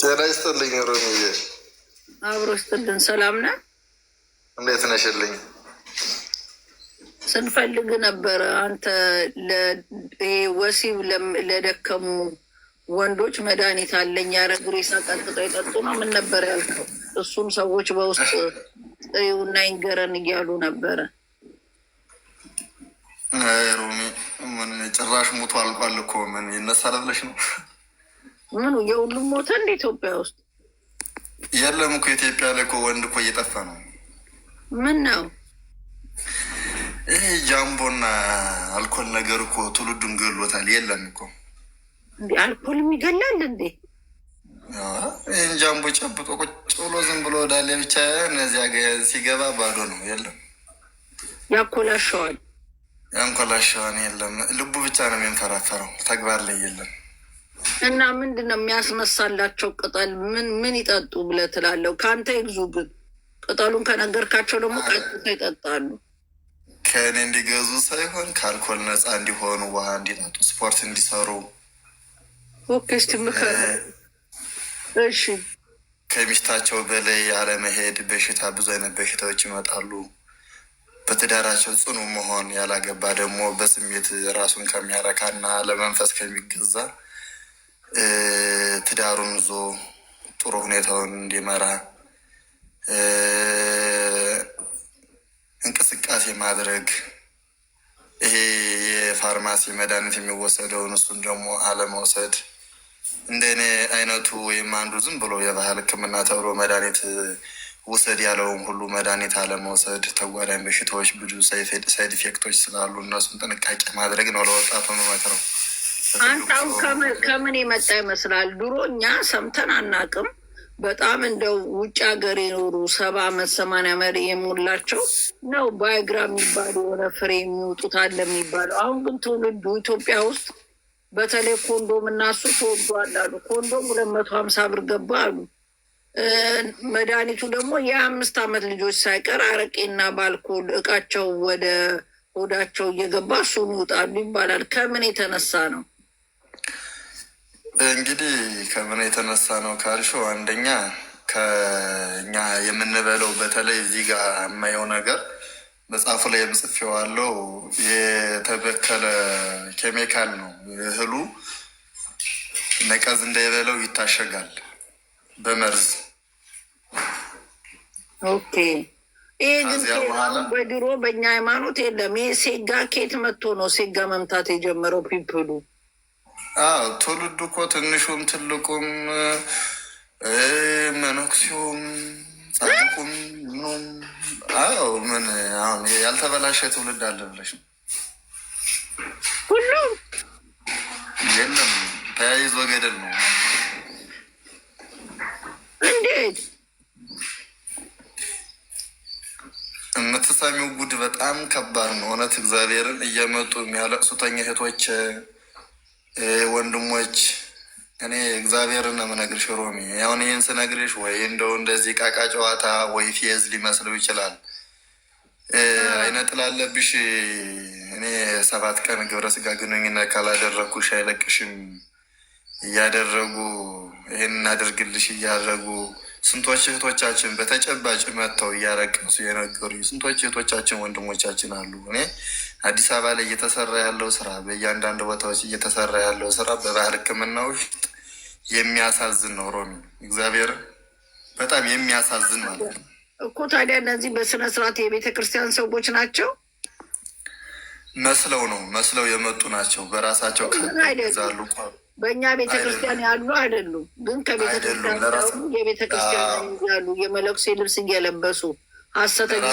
ጤና ይስጥልኝ ሮሚዬ። አብሮ ይስጥልን። ሰላም ነህ? እንዴት ነሽልኝ? ስንፈልግ ነበረ። አንተ ወሲብ ለደከሙ ወንዶች መድኃኒት አለኝ ያረግ ሬሳ ቀጥቅጠው የጠጡ ነው። ምን ነበር ያልከው? እሱም ሰዎች በውስጥ ጥሪውና ይንገረን እያሉ ነበረ። ሮሚ ምን ጭራሽ ሞቶ አልቋል እኮ ምን ይነሳል ብለሽ ነው? ምኑ የሁሉም ሞተ እንደ ኢትዮጵያ ውስጥ የለም እኮ ኢትዮጵያ ላይ እኮ ወንድ እኮ እየጠፋ ነው። ምን ነው ይሄ ጃምቦና አልኮል ነገር እኮ ትውልዱን ገሎታል። የለም እኮ እንዴ አልኮልም ይገላል እንዴ? ይህን ጃምቦ ጨብጦ ቁጭ ብሎ ዝም ብሎ ወዳለ ብቻ እነዚያ ሲገባ ባዶ ነው። የለም ያኮላሸዋል፣ ያንኮላሸዋል። የለም ልቡ ብቻ ነው የሚንፈራፈረው፣ ተግባር ላይ የለም። እና ምንድን ነው የሚያስነሳላቸው ቅጠል? ምን ምን ይጠጡ ብለህ ትላለህ? ከአንተ ይግዙ፣ ግን ቅጠሉን ከነገርካቸው ደግሞ ቀጥታ ይጠጣሉ። ከእኔ እንዲገዙ ሳይሆን ከአልኮል ነፃ እንዲሆኑ፣ ውሃ እንዲጠጡ፣ ስፖርት እንዲሰሩ። Okay፣ እስኪ ምከር። እሺ፣ ከሚስታቸው በላይ አለመሄድ። በሽታ ብዙ አይነት በሽታዎች ይመጣሉ። በትዳራቸው ጽኑ መሆን፣ ያላገባ ደግሞ በስሜት ራሱን ከሚያረካና ለመንፈስ ከሚገዛ ትዳሩን ይዞ ጥሩ ሁኔታውን እንዲመራ እንቅስቃሴ ማድረግ፣ ይሄ የፋርማሲ መድኃኒት የሚወሰደውን እሱን ደግሞ አለመውሰድ፣ እንደ እኔ አይነቱ ወይም አንዱ ዝም ብሎ የባህል ሕክምና ተብሎ መድኃኒት ውሰድ ያለውን ሁሉ መድኃኒት አለመውሰድ፣ ተጓዳኝ በሽታዎች ብዙ side effect ኦች ስላሉ እነሱን ጥንቃቄ ማድረግ ነው ለወጣቱ የምመክረው። አንተ አሁን ከምን የመጣ ይመስላል? ድሮ እኛ ሰምተን አናቅም። በጣም እንደው ውጭ ሀገር የኖሩ 70 ዓመት 80 ዓመት የሞላቸው ነው ቫያግራ የሚባሉ የሆነ ፍሬ የሚወጡት አለ የሚባለው። አሁን ግን ትውልዱ ኢትዮጵያ ውስጥ በተለይ ኮንዶም እና እሱ ተወዷል አሉ። ኮንዶም 250 ብር ገባ አሉ። መድኃኒቱ ደግሞ የ5 ዓመት ልጆች ሳይቀር አረቄና በአልኮል እቃቸው ወደ ሆዳቸው እየገባ እሱን ይውጣሉ ይባላል። ከምን የተነሳ ነው? እንግዲህ ከምን የተነሳ ነው ካልሽው፣ አንደኛ ከኛ የምንበለው በተለይ እዚህ ጋር የማየው ነገር መጽሐፉ ላይ የምጽፌዋለሁ የተበከለ ኬሚካል ነው። እህሉ ነቀዝ እንዳይበለው ይታሸጋል በመርዝ። Okay። ይሄ ግን በድሮ በእኛ ሃይማኖት የለም። ይሄ ሴጋ ኬት መጥቶ ነው ሴጋ መምታት የጀመረው people ኡ? አዎ ትውልዱ እኮ ትንሹም ትልቁም መነኩሴውም ጻድቁም ምኑም፣ አዎ ምን አሁን ያልተበላሸ ትውልድ አለ ብለሽ ነው? ሁሉም የለም፣ ተያይዞ ገደል ነው። እንዴት? የምትሰሚው ጉድ በጣም ከባድ ነው። እውነት እግዚአብሔርን እየመጡ የሚያለቅሱተኝ እህቶች ወንድሞች፣ እኔ እግዚአብሔርን ነው የምነግርሽ ሮሚ። አሁን ይህን ስነግርሽ ወይ እንደው እንደዚህ ቃቃ ጨዋታ ወይ ፌዝ ሊመስለው ይችላል። አይነ ጥላለብሽ እኔ 7 ቀን ግብረ ስጋ ግንኙነት ካላደረግኩሽ አይለቅሽም እያደረጉ ይህን እናደርግልሽ እያደረጉ ስንቶች እህቶቻችን በተጨባጭ መጥተው እያለቀሱ የነገሩ ስንቶች እህቶቻችን ወንድሞቻችን አሉ። እኔ አዲስ አበባ ላይ እየተሰራ ያለው ስራ፣ በእያንዳንድ ቦታዎች እየተሰራ ያለው ስራ በባህል ሕክምና ውስጥ የሚያሳዝን ነው። ሮሚ እግዚአብሔር በጣም የሚያሳዝን ማለት ነው እኮ። ታዲያ እነዚህ በስነ ስርዓት የቤተ ክርስቲያን ሰዎች ናቸው መስለው ነው መስለው የመጡ ናቸው። በራሳቸው ከዛሉ በእኛ ቤተክርስቲያን ያሉ አይደሉም። ግን ከቤተክርስቲያን የቤተክርስቲያን ያሉ የመለኩሴ ልብስ እየለበሱ ሐሰተኛ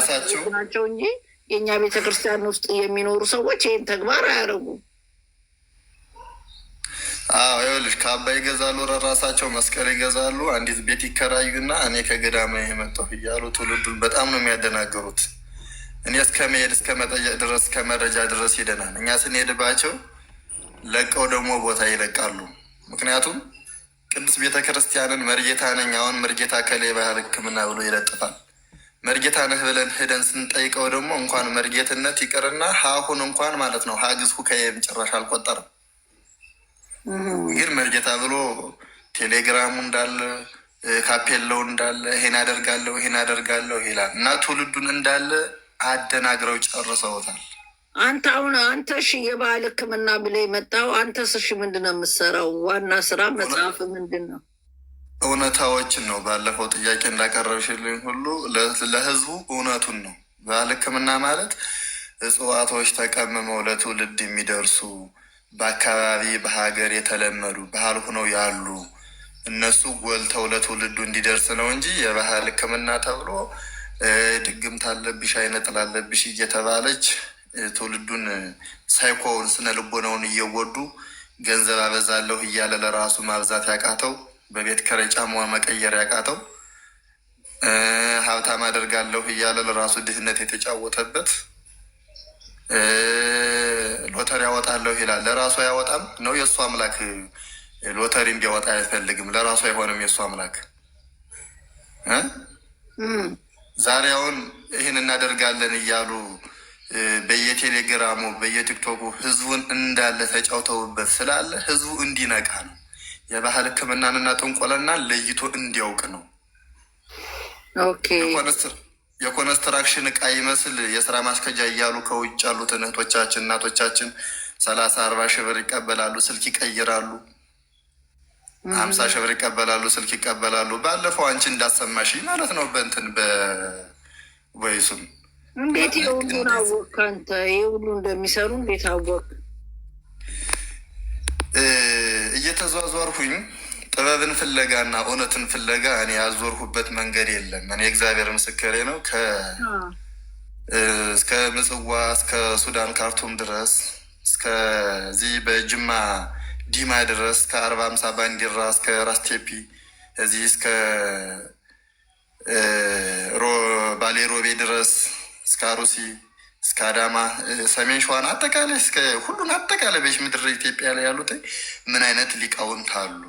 ናቸው እንጂ የእኛ ቤተክርስቲያን ውስጥ የሚኖሩ ሰዎች ይህን ተግባር አያደርጉም። አዎ ይኸውልሽ፣ ካባ ይገዛሉ፣ ራሳቸው መስቀል ይገዛሉ፣ አንዲት ቤት ይከራዩና እኔ ከገዳማ የመጣሁ እያሉ ትውልዱን በጣም ነው የሚያደናግሩት። እኔ እስከ መሄድ እስከ መጠየቅ ድረስ ከመረጃ ድረስ ሄደናል። እኛ ስንሄድባቸው ለቀው ደግሞ ቦታ ይለቃሉ። ምክንያቱም ቅዱስ ቤተ ክርስቲያንን መርጌታ ነኝ አሁን መርጌታ ከሌ ባህል ሕክምና ብሎ ይለጥፋል። መርጌታ ነህ ብለን ሄደን ስንጠይቀው ደግሞ እንኳን መርጌትነት ይቅርና ሀሁን እንኳን ማለት ነው ሀግዝ ሁከየም ጭራሽ አልቆጠርም። ግን መርጌታ ብሎ ቴሌግራሙ እንዳለ ካፔላው እንዳለ ይሄን አደርጋለሁ ይሄን አደርጋለሁ ይላል እና ትውልዱን እንዳለ አደናግረው ጨርሰውታል። አንተ አሁን አንተ እሺ የባህል ሕክምና ብለህ የመጣው አንተስ እሺ ምንድን ነው የምትሰራው? ዋና ስራ መጽሐፍ ምንድን ነው? እውነታዎችን ነው። ባለፈው ጥያቄ እንዳቀረብሽልኝ ሁሉ ለህዝቡ እውነቱን ነው። ባህል ሕክምና ማለት እጽዋቶች ተቀምመው ለትውልድ የሚደርሱ በአካባቢ በሀገር የተለመዱ ባህል ሆነው ያሉ እነሱ ጎልተው ለትውልዱ እንዲደርስ ነው እንጂ የባህል ሕክምና ተብሎ ድግምት አለብሽ አይነ ጥላ አለብሽ እየተባለች ትውልዱን ሳይኮውን ስነ ልቦናውን እየጎዱ ገንዘብ አበዛለሁ እያለ ለራሱ ማብዛት ያቃተው፣ በቤት ኪራይ ጫማዋን መቀየር ያቃተው፣ ሀብታም አደርጋለሁ እያለ ለራሱ ድህነት የተጫወተበት፣ ሎተሪ ያወጣለሁ ይላል። ለራሱ አያወጣም ነው የእሱ አምላክ። ሎተሪም ቢያወጣ አይፈልግም። ለራሱ አይሆንም የእሱ አምላክ። ዛሬ አሁን ይህን እናደርጋለን እያሉ በየቴሌግራሙ በየቲክቶኩ ህዝቡን እንዳለ ተጫውተውበት ስላለ ህዝቡ እንዲነቃ ነው። የባህል ሕክምናንና ጥንቆለናን ለይቶ እንዲያውቅ ነው። Okay። የኮንስትራክሽን እቃ ይመስል የስራ ማስከጃ እያሉ ከውጭ ያሉትን እህቶቻችን እናቶቻችን 30 40 ሺህ ብር ይቀበላሉ፣ ስልክ ይቀይራሉ። 50 ሺህ ብር ይቀበላሉ፣ ስልክ ይቀበላሉ። ባለፈው አንቺ እንዳሰማሽ ማለት ነው በእንትን በወይሱም። እንዴት የሁሉን አወቅ አንተ? የሁሉ እንደሚሰሩ እንዴት አወቅ? እየተዟዟርሁኝ ጥበብን ፍለጋና እውነትን ፍለጋ እኔ ያዞርሁበት መንገድ የለም። እኔ እግዚአብሔር ምስክሬ ነው። እስከ ምጽዋ እስከ ሱዳን ካርቱም ድረስ፣ እስከዚህ በጅማ ዲማ ድረስ፣ እስከ 40 50 ባንዲራ፣ እስከ ራስቴፒ እዚህ እስከ ባሌ ሮቤ ድረስ፣ እስከ አሩሲ፣ እስከ አዳማ፣ ሰሜን ሸዋን አጠቃላይ እስከ ሁሉን አጠቃላይ በሽ ምድር ኢትዮጵያ ላይ ያሉት ምን አይነት ሊቃውንት አሉ፣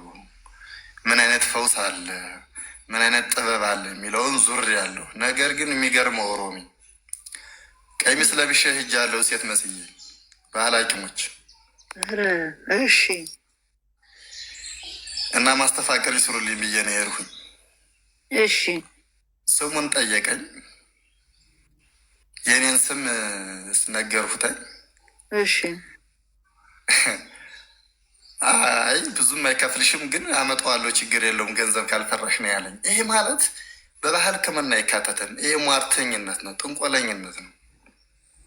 ምን አይነት ፈውስ አለ፣ ምን አይነት ጥበብ አለ የሚለውን ዙር ያለው። ነገር ግን የሚገርመው ሮሚ፣ ቀሚስ ለብሼ ሄጃለሁ ሴት መስዬ ባህል ሐኪሞች ኧረ እሺ። እና ማስተፋቀር ይስሩልኝ ብዬ ነው የሄድኩኝ። ስሙን ጠየቀኝ። የእኔን ስም ነገርኩተኝ። አይ ብዙም አይከፍልሽም፣ ግን አመጣዋለሁ፣ ችግር የለውም ገንዘብ ካልፈራሽ ነው ያለኝ። ይሄ ማለት በባህል ሕክምና አይካተትም። ይሄ ሟርተኝነት ነው፣ ጥንቆለኝነት ነው።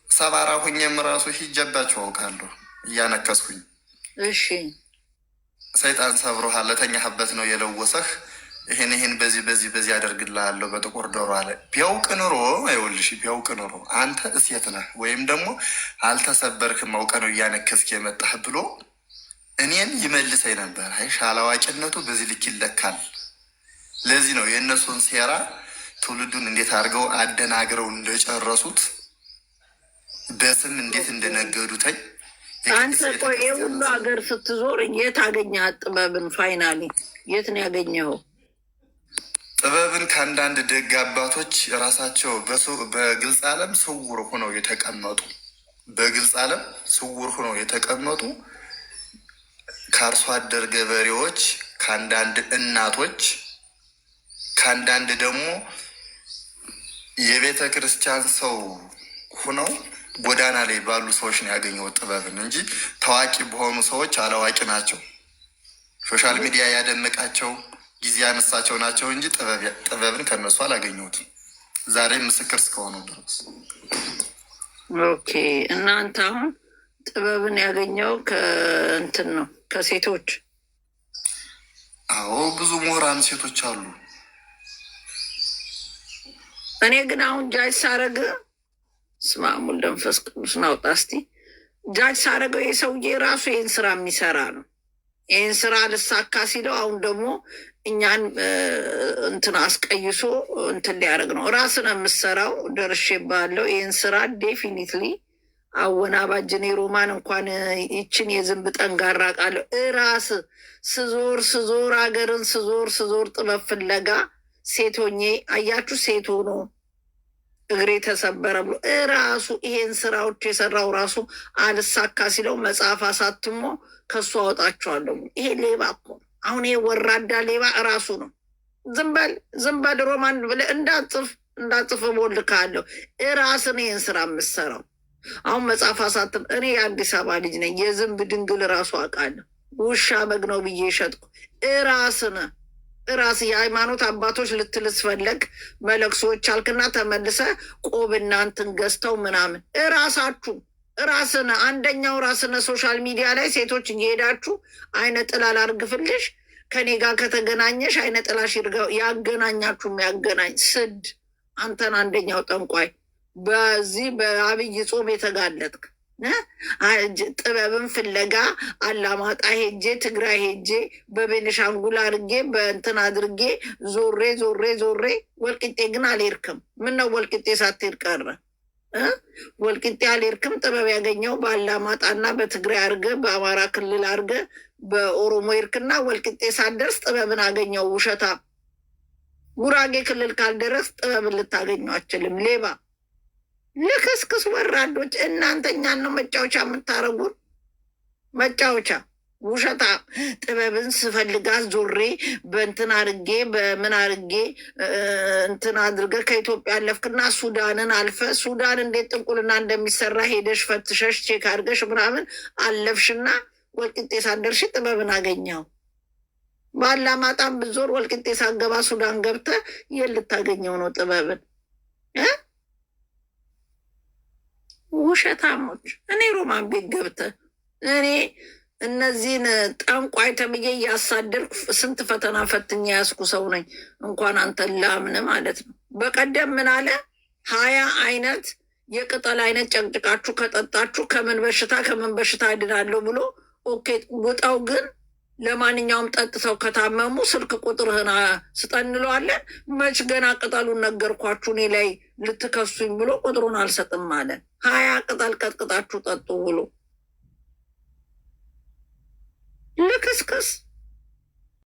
ሰባራ ሁኜም ራሱ ሂጀባቸው አውቃለሁ እያነከስኩኝ። ሰይጣን ሰብሮሃል፣ ለተኛህበት ነው የለወሰህ። ይህን ይህን በዚህ በዚህ በዚህ አደርግልሃለሁ በጥቁር ዶሮ አለ። ቢያውቅ ኑሮ ይኸውልሽ፣ ቢያውቅ ኑሮ አንተ እሴት ነህ ወይም ደግሞ አልተሰበርክም አውቀህ ነው እያነከስክ የመጣህ ብሎ እኔን ይመልሰኝ ነበር። አይ አላዋቂነቱ በዚህ ልክ ይለካል። ለዚህ ነው የእነሱን ሴራ ትውልዱን እንዴት አድርገው አደናግረው እንደጨረሱት፣ በስም እንዴት እንደነገዱተኝ። አንተ የቅድስት ቆይ ቤተክርስቲያን የሁሉ ስም ሀገር ስትዞር የት አገኘሃት ጥበብን? Finally የት ነው ያገኘኸው? ጥበብን ከአንዳንድ ደግ አባቶች ራሳቸው በግልጽ ዓለም ስውር ሆነው የተቀመጡ፣ በግልጽ ዓለም ስውር ሆነው የተቀመጡ፣ ከአርሶ አደር ገበሬዎች፣ ከአንዳንድ እናቶች፣ ከአንዳንድ ደግሞ የቤተ ክርስቲያን ሰው ሆነው ጎዳና ላይ ባሉ ሰዎች ነው ያገኘው ጥበብን እንጂ ታዋቂ በሆኑ ሰዎች አላዋቂ ናቸው። Social media ያደመቃቸው ጊዜ ያነሳቸው ናቸው እንጂ ጥበብን ከነሱ አላገኘሁትም። ዛሬ ምስክር እስከሆነው ድረስ። Okay፣ እናንተ አሁን ጥበብን ያገኘው ከእንትን ነው፣ ከሴቶች? አዎ፣ ብዙ ምሁራን ሴቶች አሉ። እኔ ግን አሁን ጃጅ ሳረግ፣ ስመ አብ ወወልድ ወመንፈስ ቅዱስ ናውጣ እስቲ፣ ጃጅ ሳረገው የሰውዬ ራሱ ይህን ስራ የሚሰራ ነው። ይህን ስራ ልሳካ ሲለው አሁን ደግሞ እኛን እንትን አስቀይሶ እንትን ሊያደርግ ነው። ራስን የምሰራው ደርሼብሃለሁ። ይህን ስራ definitely አወናባጅ። እኔ ሮማን እንኳን ይችን የዝንብ ጠንጋራ ቃለሁ። እራስ ስዞር ስዞር ሀገርን ስዞር ስዞር ጥበብ ፍለጋ ሴት ሆኜ አያችሁ፣ ሴት ሆኖ እግሬ ተሰበረ ብሎ እራሱ ይሄን ስራዎች የሰራው ራሱ አልሳካ ሲለው መጽሐፍ አሳትሞ ከሱ አወጣቸዋለሁ። ይሄ ሌባ እኮ ነው። አሁን ይሄ ወራዳ ሌባ እራሱ ነው። ዝም በል ዝም በል ሮማን ብለህ እንዳጽፍ እንዳጽፍ እቦልካለሁ። እራስን ይህን ስራ የምትሰራው አሁን መጽሐፍ አሳትም። እኔ የአዲስ አበባ ልጅ ነኝ። የዝንብ ድንግል እራሱ አውቃለሁ። ውሻ በግ ነው ብዬ ሸጥኩ። እራስን እራስ የሃይማኖት አባቶች ልትልስ ፈለግ መለክሶች አልክና ተመልሰ ቆብና እንትን ገዝተው ምናምን እራሳችሁ ራስን አንደኛው ራስነ social media ላይ ሴቶች እየሄዳችሁ አይነ ጥላ ላርግፍልሽ ከኔ ጋር ከተገናኘሽ አይነ ጥላሽ ያገናኛችሁ የሚያገናኝ ስድ አንተን አንደኛው ጠንቋይ በዚህ በአብይ ጾም የተጋለጥክ ጥበብን ፍለጋ አላማጣ ሄጄ ትግራይ ሄጄ በቤኒሻንጉል አድርጌ በእንትን አድርጌ ዞሬ ዞሬ ዞሬ ወልቂጤ ግን አልሄድክም። ምነው ወልቂጤ ሳትሄድ ቀረ? ወልቂጤ አልሄድክም። ጥበብ ያገኘው በአላማጣና በትግራይ አድርገ በአማራ ክልል አድርገ በኦሮሞ ሄድክና ወልቂጤ ሳትደርስ ጥበብን አገኘው። ውሸታ ጉራጌ ክልል ካልደረስ ጥበብን ልታገኘው አችልም። ሌባ ልክስክስ ወራዶች፣ እናንተ እኛን ነው መጫወቻ የምታረጉን። መጫወቻ ውሸታ። ጥበብን ስፈልጋት ዞሬ በእንትን አርጌ በምን አርጌ እንትን አድርገ ከኢትዮጵያ አለፍክና ሱዳንን አልፈ ሱዳን እንዴት ጥንቁልና እንደሚሰራ ሄደሽ ፈትሸሽ check አድርገሽ ምናምን አለፍሽና ወልቂጤ ሳትደርሺ ጥበብን አገኘው። ባላማጣም ብዞር ወልቂጤ ሳገባ ሱዳን ገብተ የት ልታገኘው ነው ጥበብን? ውሸታሞች። እኔ ሮማን ቤት ገብተ እኔ እነዚህን ጠንቋይ ተብዬ እያሳደርኩ ስንት ፈተና ፈትኛ ያስኩ ሰው ነኝ። እንኳን አንተን ላምን ማለት ነው። በቀደም ምን አለ? 20 አይነት የቅጠል አይነት ጨቅጭቃችሁ ከጠጣችሁ ከምን በሽታ ከምን በሽታ እድናለሁ ብሎ okay፣ ውጠው ግን ለማንኛውም ጠጥተው ከታመሙ ስልክ ቁጥርህን ስጠን እንለዋለን። መች ገና ቅጠሉን ነገርኳችሁ እኔ ላይ ልትከሱኝ ብሎ ቁጥሩን አልሰጥም አለ። 20 ቅጠል ቀጥቅጣችሁ ጠጡ ብሎ ልክስክስ።